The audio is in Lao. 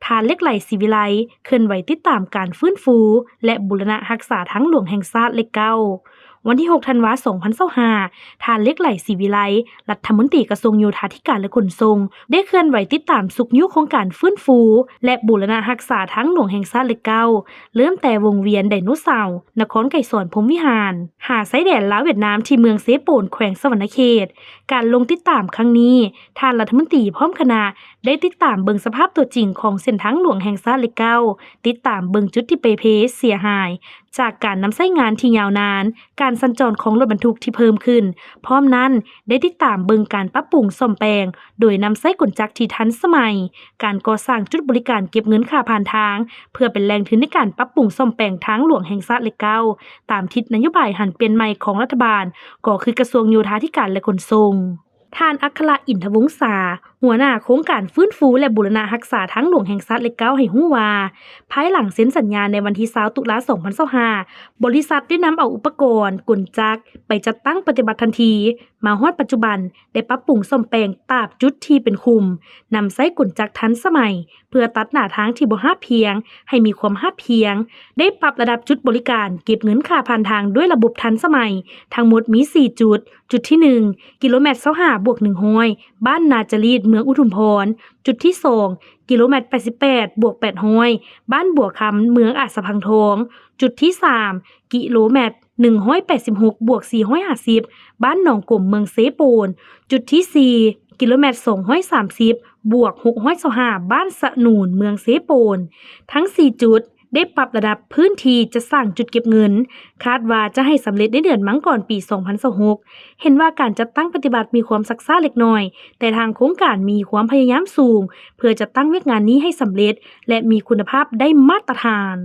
ທ່ານ ເຫຼັກໄຫຼ ສີວິໄລ ເຄື່ອນໄຫວຕິດຕາມການຟື້ນຟູ ແລະ ບູລະນະຮັກສາທາງຫຼວງແຫ່ງຊາດເລກເກົ້າ. ວັນທີຫົກ ທັນວາ ສອງພັນຊາວຫ້າ, ທ່ານ ເຫຼັກໄຫຼ ສີວິໄລ ລັດຖະມົນຕີກະຊວງໂຍທາທິການ ແລະ ຂົນສົ່ງ ໄດ້ເຄື່ອນໄຫວຕິດຕາມຊຸກຍູ້ໂຄງການຟື້ນຟູ ແລະ ບູລະນະຮັກສາທາງຫຼວງແຫ່ງຊາດເລກເກົ້າ ເລີ່ມແຕ່ວົງວຽນໄດໂນເສົາ ນະຄອນໄກສອນ ພົມວິຫານ ຫາຊາຍແດນລາວຫວຽດນາມ ທີ່ເມືອງເຊໂປນ ແຂວງສະຫວັນນະເຂດ. ການລົງຕິດຕາມຄັ້ງນີ້, ທ່ານລັດຖະມົນຕີພ້ອມຄະນະ ໄດ້ຕິດຕາມເບິ່ງສະພາບຕົວຈິງຂອງເສັ້ນທາງຫຼວງແຫ່ງຊາດເລກເກົ້າ, ຕິດຕາມເບິ່ງຈຸດທີ່ເປ່ເພເສຍຫາຍ ຈາກການນຳໃຊ້ງານທີ່ຍາວນານ, ການສັນຈອນຂອງລົດບັນທຸກທີ່ເພີ່ມຂຶ້ນ, ພ້ອມນັ້ນໄດ້ຕິດຕາມເບິ່ງການປັບປຸງສ້ອມແປງ ໂດຍນຳໃຊ້ກົນຈັກທີ່ທັນສະໄໝ, ການກໍ່ສ້າງຈຸດບໍລິການເກັບເງິນຄ່າຜ່ານທາງ ເພື່ອເປັນແຫຼ່ງທຶນໃນການປັບປຸງສ້ອມແປງທາງຫຼວງແຫ່ງຊາດເລກເກົ້າ ຕາມທິດນະໂຍບາຍຫັນປ່ຽນໃໝ່ຂອງລັດຖະບານ, ກໍຄືກະຊວງໂຍທາທິການ ແລະ ຂົນສົ່ງ. ທ່ານ ອັກຄະລະ ອິນທະວົງສາ ຫົວໜ້າໂຄງການຟື້ນຟູ ແລະ ບູລະນະຮັກສາທາງຫຼວງແຫ່ງຊາດເລກເກົ້າ ໃຫ້ຮູ້ວ່າ, ພາຍຫຼັງເຊັນສັນຍາໃນວັນທີຊາວ ຕຸລາ ສອງພັນຊາວຫ້າ, ບໍລິສັດໄດ້ນຳເອົາອຸປະກອນ, ກົນຈັກ ໄປຈັດຕັ້ງປະຕິບັດທັນທີ. ມາຮອດປັດຈຸບັນ ໄດ້ປັບປຸງສ້ອມແປງຕາບຈຸດທີ່ເປັນຂຸມ, ນຳໃຊ້ກົນຈັກທັນສະໄໝ ເພື່ອຕັດໜ້າທາງທີ່ບໍ່ຮາບພຽງ ໃຫ້ມີຄວາມຮາບພຽງ, ໄດ້ປັບລະດັບຈຸດບໍລິການເກັບເງິນຄ່າຜ່ານທາງດ້ວຍລະບົບທັນສະໄໝ ທັງໝົດມີສີ່ຈຸດ. ຈຸດທີໜຶ່ງ ກິໂລແມັດຊາວຫ້າບວກໜຶ່ງຮ້ອຍ ບ້ານນາຈະລີດ ເມືອງອຸທຸມພອນ, ຈຸດທີສອງ ກິໂລແມັດແປດສິບແປດບວກແປດຮ້ອຍ ບ້ານບົວຄຳ ເມືອງອາດສະພັງທອງ, ຈຸດທີສາມ ກິໂລແມັດໜຶ່ງຮ້ອຍແປດສິບຫົກບວກສີ່ຮ້ອຍຫ້າສິບ ບ້ານໜອງກົມ ເມືອງເຊໂປນ, ຈຸດທີສີ່ ກິໂລແມັດສອງຮ້ອຍສາມສິບບວກຫົກຮ້ອຍຊາວຫ້າ ບ້ານສະໜູນ ເມືອງເຊໂປນ. ທັງສີ່ຈຸດ ໄດ້ປັບລະດັບພື້ນທີ່ຈັດສ້າງຈຸດເກັບເງິນ. ຄາດວ່າຈະໃຫ້ສຳເລັດໃນເດືອນມັງກອນ ປີສອງພັນຊາວຫົກ. ເຫັນວ່າການຈັດຕັ້ງປະຕິບັດມີຄວາມຊັກຊ້າເລັກນ້ອຍ, ແຕ່ທາງໂຄງການມີຄວາມພະຍາຍາມສູງ ເພື່ອຈັດຕັ້ງວຽກງານນີ້ໃຫ້ສຳເລັດ ແລະ ມີຄຸນນະພາບໄດ້ມາດຕະຖານ.